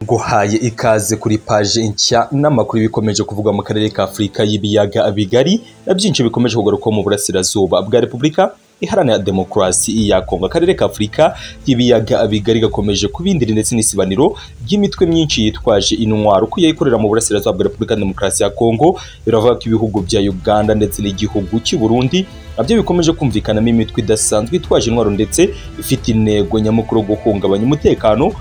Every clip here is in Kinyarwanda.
Nguhaye ikaze kuri paje nshya n'amakuru bikomeje kuvugwa mu karere ka Afurika y'ibiyaga bigari na byinshi bikomeje kugaruka mu burasirazuba bwa Repubulika Iharanira Demokarasi ya Kongo. Akarere ka Afurika y'ibiyaga bigari gakomeje kubindira ndetse n'isibaniro ry'imitwe myinshi yitwaje intwaro uko yayikorera mu burasirazuba bwa Repubulika Demokarasi ya Kongo. Biravuga ko ibihugu bya Uganda ndetse n'igihugu cy'u Burundi nabyo bikomeje kumvikanamo imitwe idasanzwe itwaje intwaro ndetse ifite intego nyamukuru guhungabanya umutekano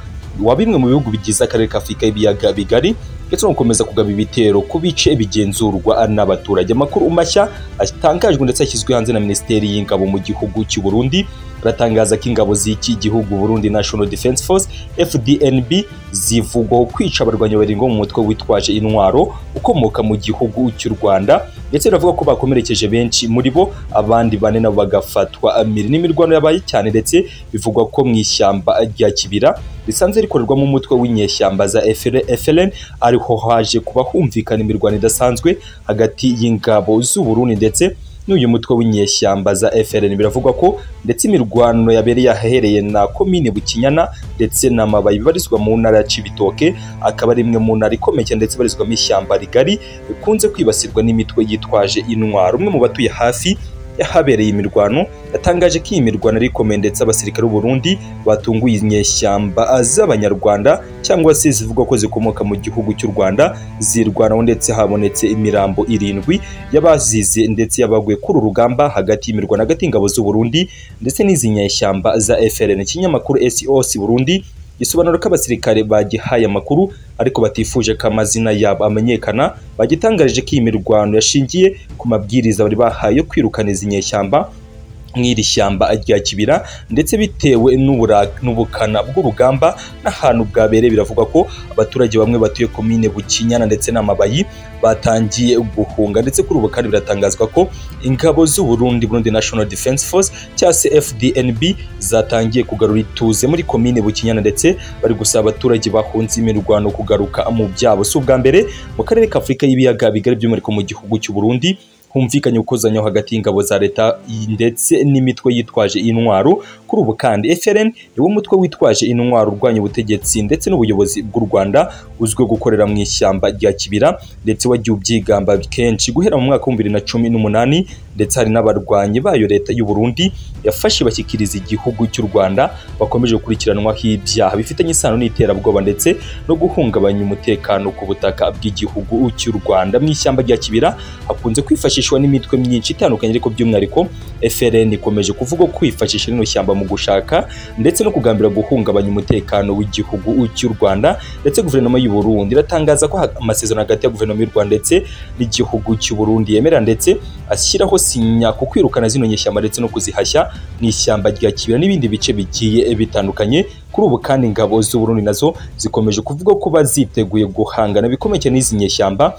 wa bimwe mu bihugu bigize akarere ka Afurika y'ibiyaga bigari ndetse no gukomeza kugaba ibitero ku bice bigenzurwa n'abaturage. Amakuru mashya atangajwe ndetse ashyizwe hanze na Minisiteri y'Ingabo mu gihugu cy'u Burundi aratangaza ko ingabo z'iki gihugu Burundi National Defense Force FDNB zivugwaho kwica abarwanyi barindwi mu mutwe witwaje intwaro ukomoka mu gihugu cy'u Rwanda, ndetse biravuga ko bakomerekeje benshi muri bo, abandi bane nabo bagafatwa miri. N'imirwano yabaye cyane ndetse bivugwa ko mu ishyamba rya Kibira risanzwe rikorerwamo umutwe w'inyeshyamba za FLN ariho haje kuba humvikana imirwano idasanzwe hagati y'ingabo z'u Burundi ndetse n'uyu mutwe w'inyeshyamba za FLN. Biravugwa ko ndetse imirwano yabereye ahahereye na komine Bukinyana ndetse na Mabayi bibarizwa mu ntara ya Cibitoke, akaba ari imwe mu ntara ikomeye cyane ndetse ibarizwamo ishyamba rigari rikunze kwibasirwa n'imitwe yitwaje intwaro. Umwe mu batuye hafi yahabereye imirwano yatangaje ko iyi mirwano ari ikomeye ndetse abasirikare b'u Burundi batunguye inyeshyamba z'Abanyarwanda cyangwa se zivugwa ko zikomoka mu gihugu cy'u Rwanda zirwanaho, ndetse habonetse imirambo 7 y'abazize ndetse yabaguye kuri uru rugamba hagati y'imirwano hagati y'ingabo z'u Burundi ndetse n'izi nyeshyamba za FLN. Ikinyamakuru SOS Burundi gisobanura ko abasirikare bagihaye amakuru ariko batifuje ko amazina yabo amenyekana, bagitangarije ko iyi mirwano yashingiye ku mabwiriza bari bahaye yo kwirukana izi nyeshyamba mw'iri shyamba rya Kibira, ndetse bitewe n'ubukana bw'urugamba n'ahantu bwabereye. Biravuga ko abaturage bamwe batuye komine Bukinyana ndetse n'Amabayi batangiye guhunga, ndetse kuri ubu kandi biratangazwa ko ingabo z'u Burundi Burundi National Defense Force cyangwa se FDNB zatangiye kugarura ituze muri komine Bukinyana, ndetse bari gusaba abaturage bahunze imirwano kugaruka mu byabo. Si ubwa mbere mu karere ka Afurika y'ibiyaga bigari by'umwihariko mu gihugu cy'u Burundi humvikanye gukozanyaho hagati y'ingabo za leta ndetse n'imitwe yitwaje intwaro. Kuri ubu kandi FLN niwo mutwe witwaje intwaro urwanya ubutegetsi ndetse n'ubuyobozi bw'u Rwanda, uzwiho gukorera mu ishyamba rya Kibira ndetse wagiye ubyigamba kenshi guhera mu mwaka wa 2018, ndetse hari n'abarwanyi bayo leta y'u Burundi yafashe bashyikiriza igihugu cy'u Rwanda bakomeje gukurikiranwaho ibyaha bifitanye isano n'iterabwoba ndetse no guhungabanya umutekano ku butaka bw'igihugu cy'u Rwanda. Mu ishyamba rya Kibira hakunze kwifashishwa n'imitwe myinshi itandukanye, ariko by'umwihariko FLN ikomeje kuvuga kwifashisha rino shyamba mu gushaka ndetse no kugambira guhungabanya umutekano w'igihugu cy'u Rwanda. Ndetse guverinoma y'u Burundi iratangaza ko amasezerano hagati ya guverinoma y'u Rwanda ndetse n'igihugu cy'u Burundi yemera ndetse ashyiraho sinya ku kwirukana zino nyeshyamba ndetse no kuzihashya mu ishyamba rya Kibira n'ibindi bice bigiye bitandukanye. Kuri ubu kandi ingabo z'u Burundi nazo zikomeje kuvuga ko baziteguye guhangana bikomeye n'izi nyeshyamba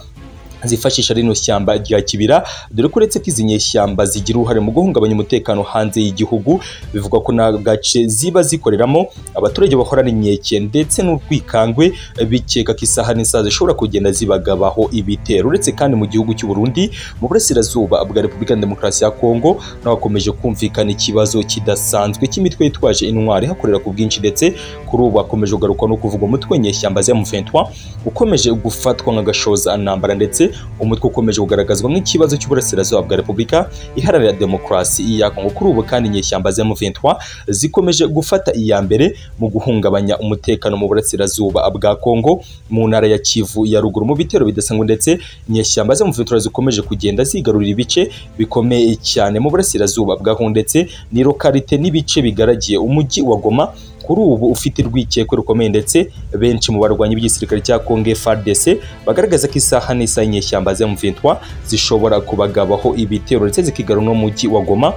zifashisha rino shyamba rya Kibira, dore ko uretse ko izi nyeshyamba zigira uruhare mu guhungabanya umutekano hanze y'igihugu, bivugwa ko n'agace ziba zikoreramo abaturage bahorana inkeke ndetse n'urwikangwe bikeka ko isaha n'isaha zishobora kugenda zibagabaho ibitero. Uretse kandi mu gihugu cy'u Burundi mu burasirazuba bwa Repubulika Demokarasi ya Kongo naho hakomeje kumvikana ikibazo kidasanzwe cy'imitwe yitwaje intwari hakorera ku bwinshi, ndetse kuri ubu hakomeje kugarukwa no kuvuga umutwe w'inyeshyamba za M23 ukomeje gufatwa nk'agashoza ntambara, ndetse umutwe ukomeje kugaragazwa nk'ikibazo cy'uburasirazuba bwa Repubulika Iharanira Demokarasi ya Kongo. Kuri ubu kandi inyeshyamba za M23 zikomeje gufata iya mbere mu guhungabanya umutekano mu burasirazuba bwa Kongo mu ntara ya Kivu ya ruguru mu bitero bidasanzwe, ndetse inyeshyamba za M23 zikomeje kugenda zigarurira ibice bikomeye cyane mu burasirazuba bwa Kongo, ndetse ni lokalite n'ibice bigaragiye umujyi wa Goma kuri ubu ufite urwikekwe rukomeye, ndetse benshi mu barwanyi b'igisirikare cya Kongo FARDC bagaragaza ko isaha n'isaha inyeshyamba za M23 zishobora kubagabaho ibitero ndetse zikigarura n'umujyi wa Goma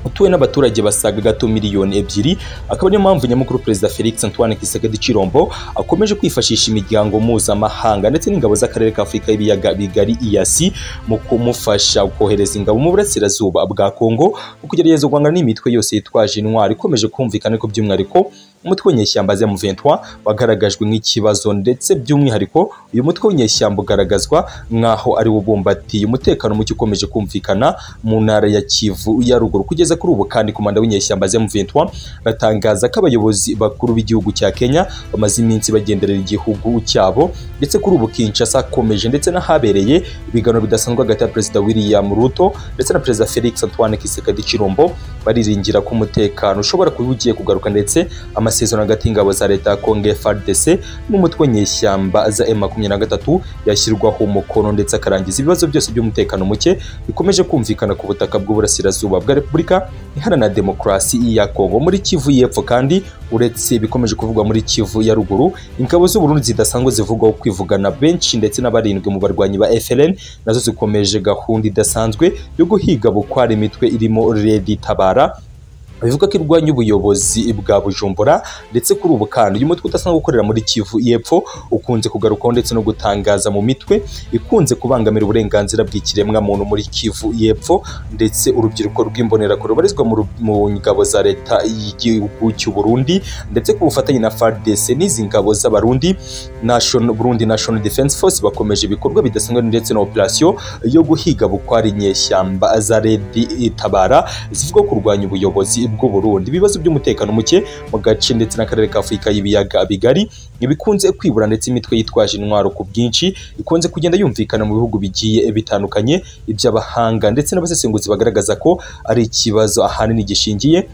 utuwe n'abaturage basaga gato 2 miliyoni. Akaba niyo mpamvu nyamukuru Perezida Felix Antoine Tshisekedi Tshilombo akomeje kwifashisha imiryango mpuzamahanga ndetse n'ingabo z'akarere ka Afurika y'ibiyaga bigari EAC mu kumufasha kohereza ingabo mu burasirazuba bwa Kongo mu kugerageza guhangana n'imitwe yose yitwaje intwaro ikomeje kumvikana, ariko by'umwihariko umutwe w'inyeshyamba za M23 wagaragajwe nk'ikibazo, ndetse by'umwihariko uyu mutwe w'inyeshyamba ugaragazwa nk'aho ari wo ubumbatiye umutekano muke ukomeje kumvikana mu ntara ya Kivu ya ruguru. Kugeza Kugeza kuri ubu kandi komanda w'inyeshyamba za M23 batangaza ko abayobozi bakuru b'igihugu cya Kenya bamaze iminsi bagenderera igihugu cyabo, ndetse kuri ubu Kinshasa akomeje ndetse n'ahabereye ibiganiro bidasanzwe hagati ya Perezida William Ruto ndetse na Perezida Felix Antoine Tshisekedi Tshilombo, bariringira ko umutekano ushobora kuba ugiye kugaruka, ndetse amasezerano hagati y'ingabo za leta ya Congo FARDC n'umutwe w'inyeshyamba za M23 yashyirwaho umukono ndetse akarangiza ibibazo byose by'umutekano muke bikomeje kumvikana ku butaka bw'uburasirazuba bwa Repubulika Iharanira Demokarasi ya Kongo. Muri Kivu y'Epfo kandi uretse bikomeje kuvugwa muri Kivu ya ruguru, ingabo z'u Burundi zidasanzwe zivugwaho kwivugana benshi ndetse n'abarindwi mu barwanyi ba FLN nazo zikomeje gahunda idasanzwe yo guhiga bukwara imitwe irimo Red Tabara bivuga ko irwanya ubuyobozi bwa Bujumbura. Ndetse kuri ubu kandi uyu mutwe udasanzwe ukorera muri Kivu y'Epfo ukunze kugarukaho ndetse no gutangaza mu mitwe ikunze kubangamira uburenganzira bw'ikiremwa muntu muri Kivu y'Epfo, ndetse urubyiruko rw'imbonerakure rubarizwa mu ngabo za leta y'igihugu cy'u Burundi ndetse ku bufatanye na FARDC n'izi ngabo z'Abarundi Burundi National Defense Force bakomeje ibikorwa bidasanzwe ndetse na operation yo guhiga bukwara inyeshyamba za Red Tabara zivuga kurwanya ubuyobozi bw'u Burundi. Ibibazo by'umutekano muke mu gace ndetse n'akarere ka Afurika y'ibiyaga bigari ntibikunze kwibura, ndetse imitwe yitwaje intwaro ku bwinshi ikunze kugenda yumvikana mu bihugu bigiye bitandukanye. Iby'abahanga ndetse n'abasesenguzi bagaragaza ko ari ikibazo ahanini gishingiye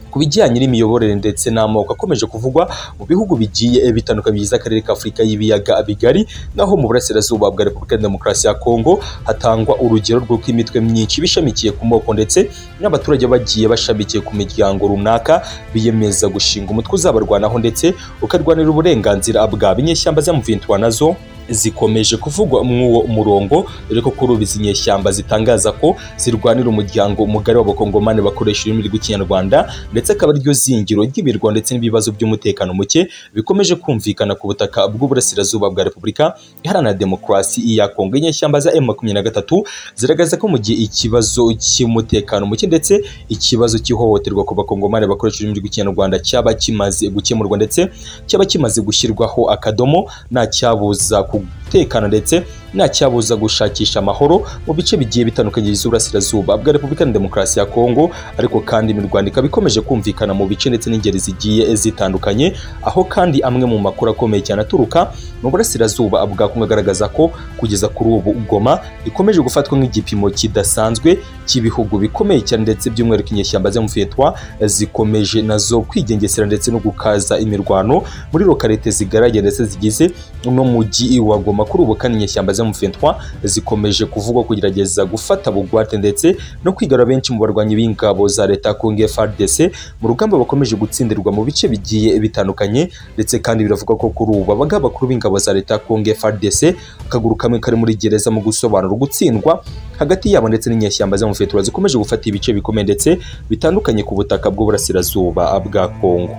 ku bijyanye n'imiyoborere ndetse n'amoko akomeje kuvugwa mu bihugu bigiye bitandukanye bigize akarere ka Afurika y'ibiyaga bigari. Naho mu burasirazuba bwa Repubulika ya Demokarasi ya Kongo hatangwa urugero rw'uko imitwe myinshi bishamikiye ku moko ndetse n'abaturage bagiye bashamikiye ku miryango runaka biyemeza gushinga umutwe uzabarwanaho ndetse ukarwanira uburenganzira bwabo. Inyeshyamba za M23 nazo zikomeje kuvugwa mw'uwo murongo, dore ko kuri ubu izi nyeshyamba zitangaza ko zirwanira umuryango mugari w'abakongomani bakoresha ururimi rw'Ikinyarwanda, ndetse akaba ariryo zingiro ry'ibirwa ndetse n'ibibazo by'umutekano muke bikomeje kumvikana ku butaka bw'uburasirazuba bwa Repubulika Iharanira Demokarasi ya Kongo. Inyeshyamba za M23 ziragaragaza ko mu gihe ikibazo cy'umutekano muke ndetse ikibazo cy'ihohoterwa ku bakongomani bakoresha ururimi rw'Ikinyarwanda cyaba kimaze gukemurwa ndetse cyaba kimaze gushyirwaho akadomo, nta cyabuza gutekana ndetse nta cyabuza gushakisha amahoro mu bice bigiye bitandukanye by'uburasirazuba bwa Repubulika ya Demokarasi ya Kongo. Ariko kandi imirwano ikaba ikomeje kumvikana mu bice ndetse n'ingeri zigiye zitandukanye, aho kandi amwe mu makuru akomeye cyane aturuka mu burasirazuba bwa Kongo agaragaza ko kugeza kuri ubu Goma ikomeje gufatwa nk'igipimo kidasanzwe cy'ibihugu bikomeye cyane, ndetse by'umwihariko inyeshyamba za M23 zikomeje nazo kwigengesera ndetse no gukaza imirwano muri lokalite zigaragaye ndetse zigize no mujyi wa Goma. Kuri ubu kandi inyeshyamba za M23 zikomeje kuvugwa kugerageza gufata bugwate ndetse no kwigarura benshi mu barwanyi b'ingabo za leta Congo FARDC mu rugamba bakomeje gutsindirwa mu bice bigiye bitandukanye. Ndetse kandi biravugwa ko kuri ubu abagaba bakuru b'ingabo za leta Congo FARDC akaguru kamwe kari muri gereza mu gusobanura gutsindwa hagati yabo ndetse n'inyeshyamba za M23 zikomeje gufata ibice bikomeye ndetse bitandukanye ku butaka bw'uburasirazuba bwa Kongo.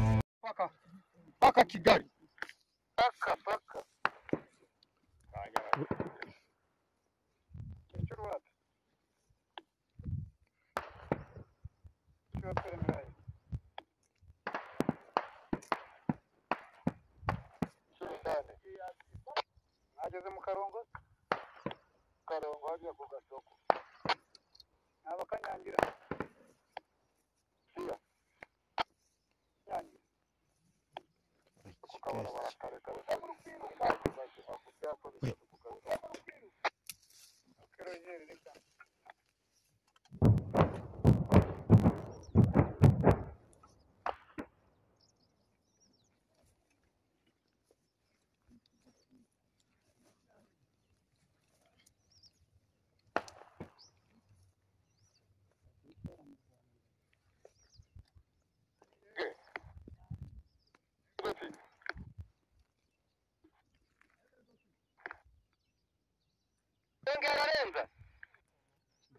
Paka Kigali. Paka paka. Ageze mu Karongo, Karongo hajya ku Gasoko. Abakanyangira. Siya. Nyangira.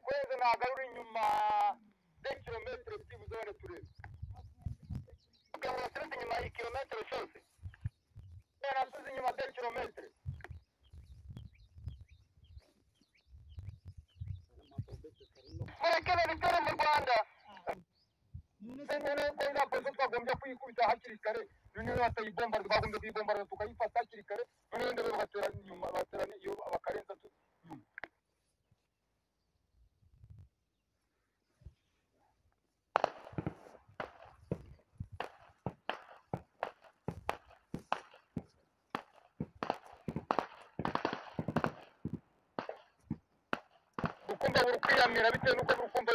Kwezi nagarura inyuma de kilometero byibuze wenda turebe nasubize inyuma ikilometero cyose nasubize inyuma de kilometero. Mureke babitere mu Rwanda nuko iriya pozo twagombye kuyikubita hakiri kare, noneho batayibombarda bagombye kuyibombarda tukayifata hakiri kare, noneho ndebe bagatera inyuma batera iyo bakarenza nyuma. Buri kumva buri kwiyamira bitewe n'uko buri kumva.